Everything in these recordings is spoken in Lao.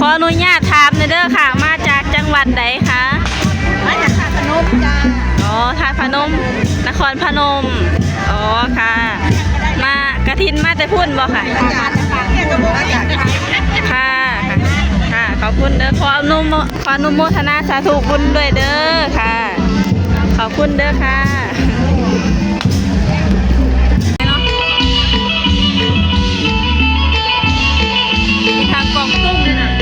ຂໍອະນຸຍາດຖາມແດ່ເດີຄ່ະ ມາຈາກຈັງຫວັດໃດຄະ? ມາຈາກທາດພະນົມຈ້າ. ອໍ ທາດພະນົມ ນະຄອນພະນົມ. ອໍ ຄ່ະ ມາກະຖິນມາແຕ່ພຸ້ນບໍ່ຄະ? ມາຈາກ ມາຈາກ ຄ່ະ ຄ່ະ ຂອບຄຸນເດີ ຂໍອະນຸໂມ ຂໍອະນຸໂມທະນາສາທຸບຸນດ້ວຍເດີຄ່ະ ຂອບຄຸນເດີຄ່ະ. ທາງກອງຕຸ້ມນີ້ນະ ເ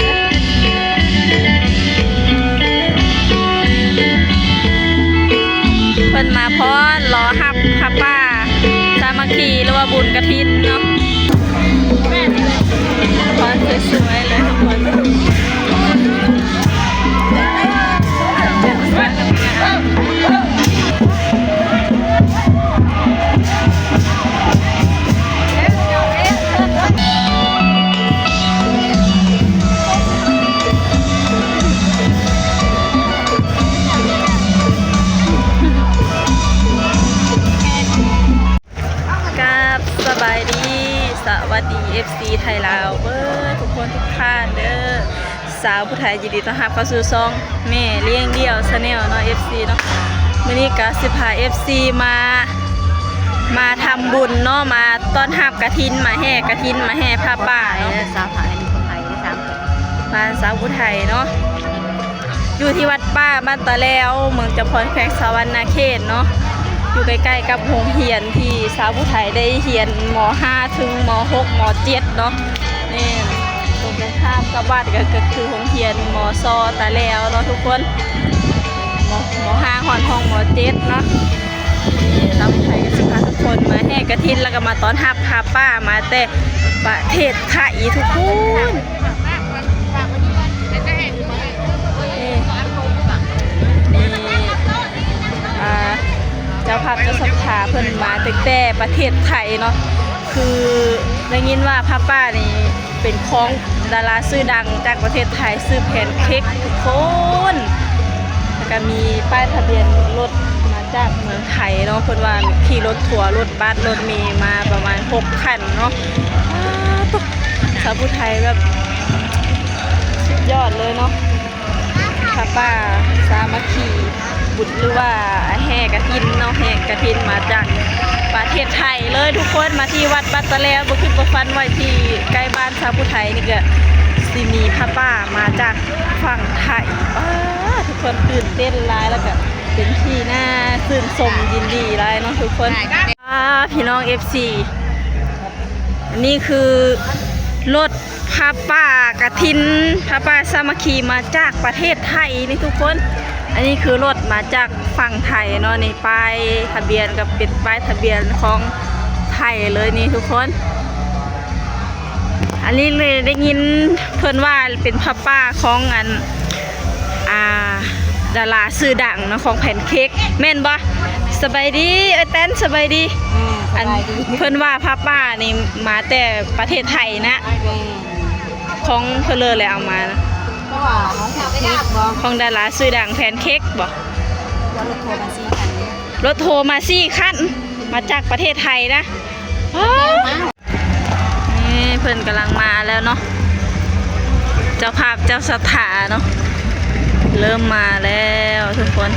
ພິ່ນມາຟ້ອນລໍຮັບຜ້າປ່າສາມັກຄີ ຫຼືວ່າບຸນກະຖິນເນາະ. ຟ້ອນສວຍໆເລີຍທຸກຄົນ. ກາບສະບາຍດີ ສະຫວັດດີ ເອັຟຊີ ໄທລາວເບີດທຸກຄົນທຸກທ່ານເດີ. ສາວຜູ້ໄທ ຍິນດີຕ້ອນຮັບເຂົ້າສູ່ຊ່ອງແມ່ລ້ຽງດ່ຽວ Channel ເນາະ ເອັຟຊີ ເນາະ. ມື້ນີ້ກະຊິພາ ເອັຟຊີ ມາ ມາທຳບຸນເນາະ ມາຕ້ອນຮັບກະຖິນ ມາແຫ່ກະຖິນ ມາແຫ່ຜ້າປ່າເນາະ. ສາວໄທ ສາວໄທ ບ້ານສາວຜູ້ໄທເນາະ ຢູ່ທີ່ວັດປ່າບ້ານຕາແລວ ເມືອງຈຳພອນ ແຂວງສະຫວັນນະເຂດເນາະ ຢູ່ໃກ້ໆກັບໂຮງຮຽນທີ່ສາວຜູ້ໄທໄດ້ຮຽນ ມໍຫ້າ ເຖິງ ມໍຫົກ ມໍເຈັດເນາະ. ແມ່ນ ຕົງກັນຂ້າມກັບວັດ ກະ ກະຄືໂຮງຮຽນ ມໍຊ ຕາແລວເນາະທຸກຄົນ ມໍ ມໍຫ້າ ຮອດຫ້ອງ ມໍເຈັດເນາະ. ສາວຜູ້ໄທກະຊິພາທຸກຄົນມາແຫ່ກະຖິນ ແລ້ວກະມາຕ້ອນຮັບຜ້າປ່າມາແຕ່ປະເທດໄທທຸກຄົນ. ນີ້ ນີ້ ອ່າ ເຈົ້າພາບເຈົ້າສັດທາເພິ່ນມາຕັ້ງແຕ່ປະເທດໄທເນາະ ຄືໄດ້ຍິນວ່າຜ້າປ່ານີ້ເປັນຂອງດາລາຊື່ດັງຈາກປະເທດໄທ ຊື່ແພນເຄັກທຸກຄົນ. ແລ້ວກະມີປ້າຍທະບຽນລົດມາຈາກເມືອງໄທເນາະ ເພິ່ນວ່າຂີ່ລົດທົວ ລົດບັສ ລົດເມມາປະມານຫົກຄັນເນາະ. ປາດໂທ້ ສາວຜູ້ໄທແບບສຸດຍອດເລີຍເນາະ ຜ້າປ່າສາມັກຄີບຸນ ຫຼືວ່າແຫ່ກະຖິນເນາະ ແຫ່ກະຖິນມາຈາກປະເທດໄທເລີຍທຸກຄົນ. ມາທີ່ວັດບັດຕະແລວ ບໍ່ຄິດບໍ່ຝັນວ່າທີ່ໃກ້ບ້ານສາວຜູ້ໄທນີ້ກະຊິມີຜ້າປ່າມາຈາກຝັ່ງໄທ. ປາດ ທຸກຄົນຕື່ນເຕັ້ນຫຼາຍ ແລ້ວກະເປັນທີ່ໜ້າຊື່ນຊົມຍິນດີຫຼາຍເນາະທຸກຄົນ. ອ່າ ພີ່ນ້ອງ ເອັຟຊີ ອັນນີ້ຄືລົດຜ້າປ່າກະຖິນ ຜ້າປ່າສາມັກຄີມາຈາກປະເທດໄທນີ້ທຸກຄົນ. ອັນນີ້ຄືລົດມາຈາກຝັ່ງໄທເນາະ ນີ້ປ້າຍທະບຽນກະເປັນປ້າຍທະບຽນຂອງໄທເລີຍນີ້ທຸກຄົນ. ອັນນີ້ເລີຍໄດ້ຍິນເພິ່ນວ່າເປັນຜ້າປ່າຂອງອັນ ອ່າ ດາລາຊື່ດັງເນາະ ຂອງແພນເຄັກ ແມ່ນບໍ່? ສະບາຍດີເອື້ອຍແຕນ ສະບາຍດີ. ອືມ ອັນ ສະບາຍດີ. ເພິ່ນວ່າຜ້າປ່ານີ້ມາແຕ່ປະເທດໄທນະ. ແມ່ນ. ຂອງເພິ່ນເລີຍແຫຼະເອົາມານະ. ເພາະວ່າຂອງແພນເຄັກບໍ່? ຂອງດາລາຊື່ດັງແພນເຄັກບໍ່? ວ່າລົດໂທມາສີ່ຄັນ. ລົດໂທມາສີ່ຄັນ ມາຈາກປະເທດໄທນະ. ແກ່ມາກ. ນີ້ເພິ່ນກຳລັງມາແລ້ວເນາະ ເຈົ້າພາບເຈົ້າສັດທາເນາະ ເລີ່ມມາແລ້ວທຸກຄົນ.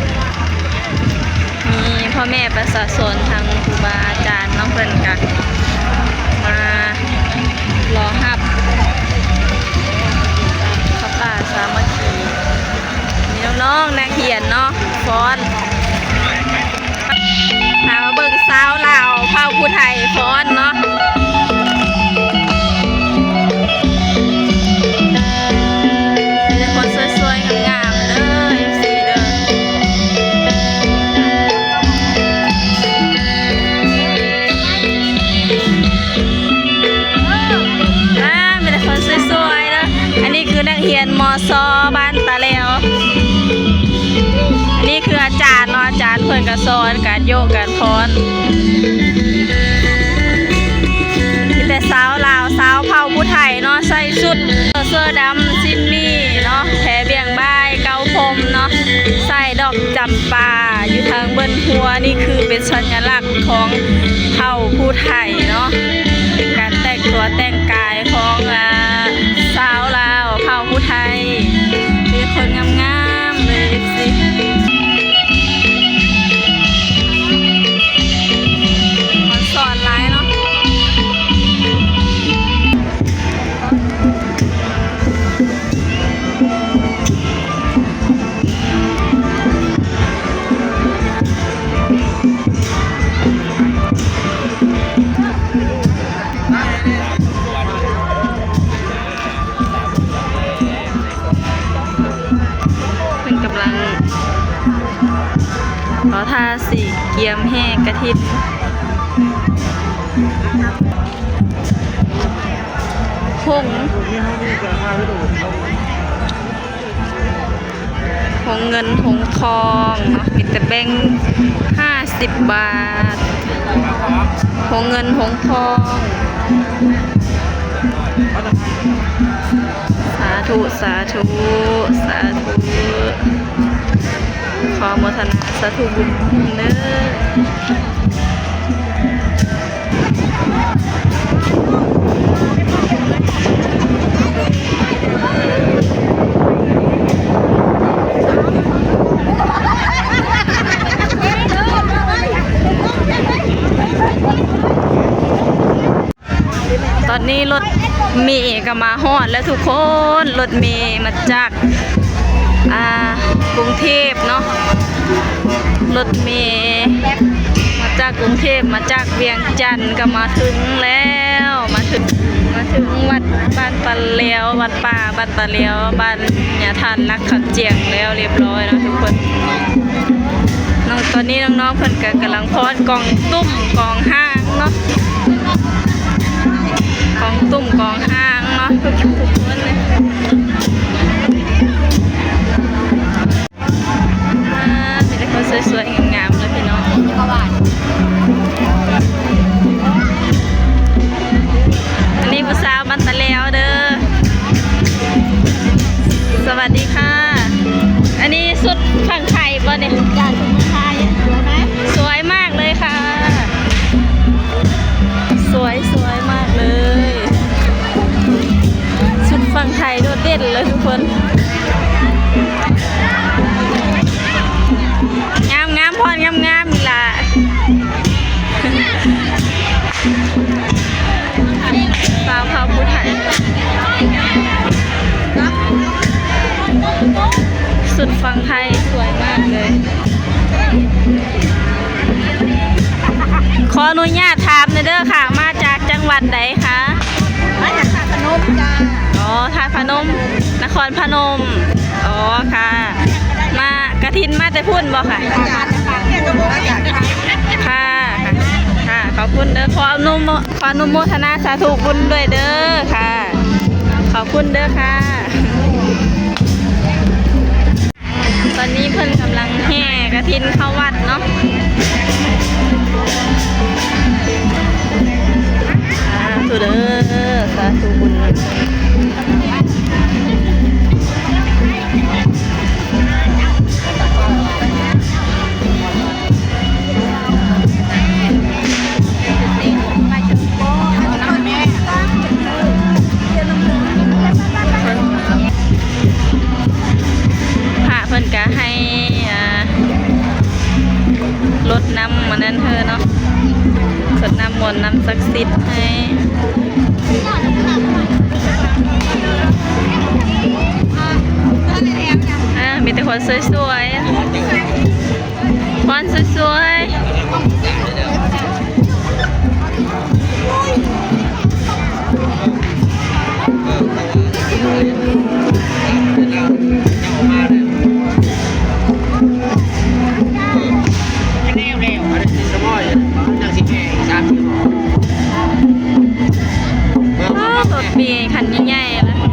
ມີພໍ່ແມ່ປະຊາຊົນ ທັງຄູບາອາຈານເນາະ ເພິ່ນກະມາລໍຮັບຜ້າປ່າສາມັກຄີ. ມີນ້ອງໆນັກຮຽນເນາະ ຟ້ອນ. ພາມາເບິ່ງສາວລາວເຜົ່າຜູ້ໄທຟ້ອນເນາະ. ມີແຕ່ຄົນສວຍໆງາມໆເດີ ເອັຟຊີເດີ. ອ່າ ມີແຕ່ຄົນສວຍໆເດີ. ອັນນີ້ຄືນັກຮຽນ ມຊ ບ້ານຕາແລວ. ອັນນີ້ຄືອາຈານເນາະ ອາຈານເພິ່ນກະສອນການໂຍກການຟ້ອນ. ມີແຕ່ສາວລາວ ຊາວເຜົ່າຜູ້ໄທເນາະ ໃສ່ຊຸດເສື້ອດຳ ສິ້ນໝີ່ເນາະ ແພບ່ຽງບ່າຍ ເກົ້າພົມເນາະ ໃສ່ດອກຈຳປາ ຢູ່ທາງເບິ່ນຫົວ. ນີ້ຄືເປັນສັນຍະລັກຂອງເຜົ່າຜູ້ໄທເນາະ ການແຕ່ງຕົວແຕ່ງກາຍຂອງ ອາ ຊາວລາວເຜົ່າຜູ້ໄທ. ທາສີກຽມແຫ່ກະຖິນ ຫົງ ຫົງເງິນຫົງທອງເນາະ ມີແຕ່ແບ່ງຫ້າສິບບາດ ຫົງເງິນຫົງທອງ ສາທຸ ສາທຸ ສາທຸ ຂໍອະໂມທະນາສາທຸບຸນນຳເດີ. ຕອນນີ້ລົດເມກະມາຮອດແລ້ວທຸກຄົນ ລົດເມມາຈາກ ອ່າ ກຸງເທບເນາະ ລົດເມມາຈາກກຸງເທບ ມາຈາກວຽງຈັນກະມາເຖິງແລ້ວ ມາເຖິງ ມາເຖິງວັດບ້ານຕາແລວ ວັດປ່າບ້ານຕາແລວ ບ້ານຍາທ່ານ ຫຼັກຄຳຈຽງແລ້ວລຽບຮ້ອຍເນາະທຸກຄົນ. ນ້ອງ ຕອນນີ້ນ້ອງໆເພິ່ນກະກຳລັງຟ້ອນກອງຕຸ້ມກອງຫ້າງເນາະ ກອງຕຸ້ມກອງຫ້າງເນາະ ທຸກໆຄົນເລີຍ ມີແຕ່ຄົນສວຍໆງາມໆເລີຍພີ່ນ້ອງ. ອັນນີ້ຜູ້ສາວບ້ານຕາແລວເດີ. ສະຫວັດດີຄ່ະ. ອັນນີ້ຊຸດຝັ່ງໄທບໍ່ນີ້? ຈ້າ ຊຸດຝັ່ງໄທ. ສວຍໄໝ? ສວຍມາກເລີຍຄ່ະ. ສວຍ ສວຍມາກເລີຍ. ຊຸດຝັ່ງໄທໂດດເດັ່ນເລີຍທຸກຄົນ. ງາມ ງາມ ພອນງາມໆ ນີ້ລະ. ສາວເຜົ່າຜູ້ໄທ ຊຸດຝັ່ງໄທສວຍມາກເລີຍ. ຂໍອະນຸຍາດຖາມແດ່ເດີຄ່ະ ມາຈາກຈັງຫວັດໃດຄະ? ມາຈາກທາດພະນົມຈ້າ. ອໍ ທາດພະນົມ ນະຄອນພະນົມ. ອໍ ຄ່ະ. ມາ ກະຖິນມາແຕ່ພຸ້ນບໍ່ຄະ? ມາຈາກ ມາຈາກ ຄ່ະ ຄ່ະ ຂອບຄຸນເດີ. ຂໍອະນຸໂມ ຂໍອະນຸໂມທະນາສາທຸບຸນດ້ວຍເດີຄ່ະ. ຂອບຄຸນເດີຄ່ະ. ຕອນນີ້ເພິ່ນກຳລັງແຫ່ກະຖິນເຂົ້າວັດເນາະ. ສາທຸເດີ ສາທຸບຸນ. ພະເພິ່ນກະໃຫ້ ອ່າ ລົດນ້ຳອັນນັ້ນເຮີເນາະ ລົດນ້ຳມົນນ້ຳສັກສິດໃຫ້ ອ່າ ມີແຕ່ຄົນສວຍໆ. ຄວັນສວຍໆ. ໂອ້ ລົດເມຄັນໃຫຍ່ໆ ລະ ໂ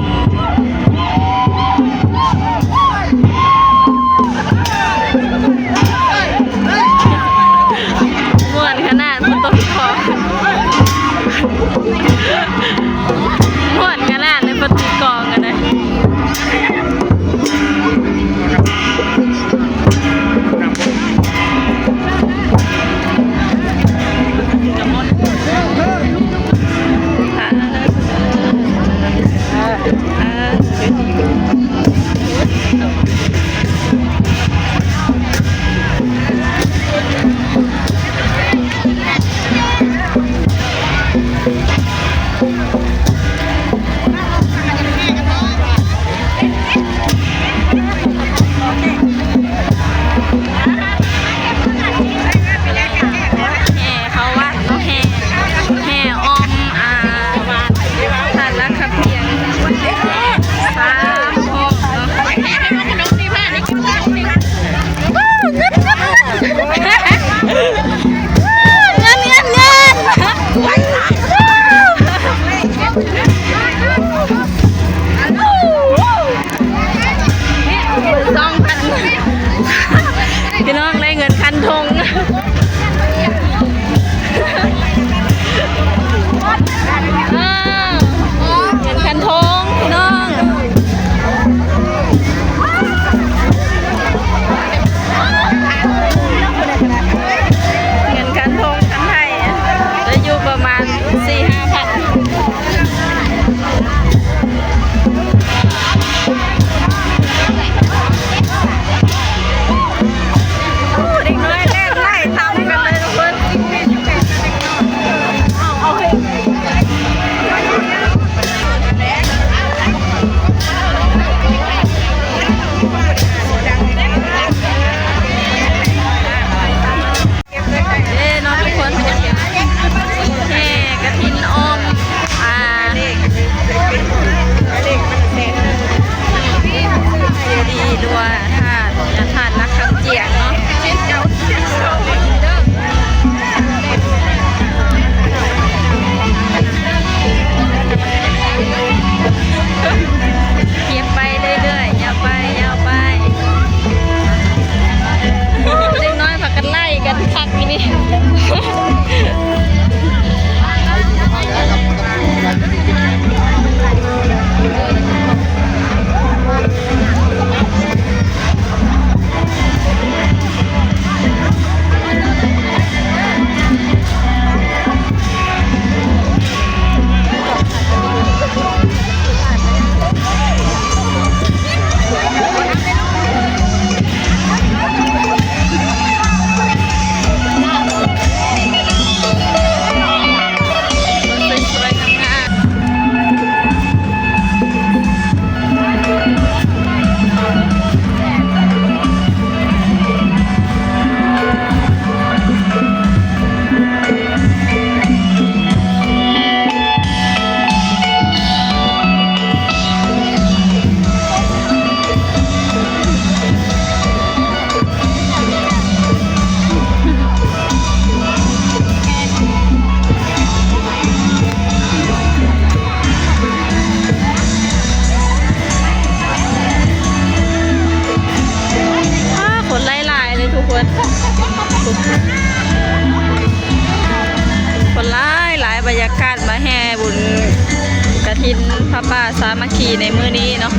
ທີ່ໃນມື້ນີ້ເນາະ.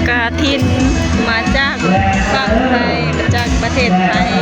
ກະຖິນມາຈາກຝັ່ງໄທ ມາຈາກປະເທດໄທ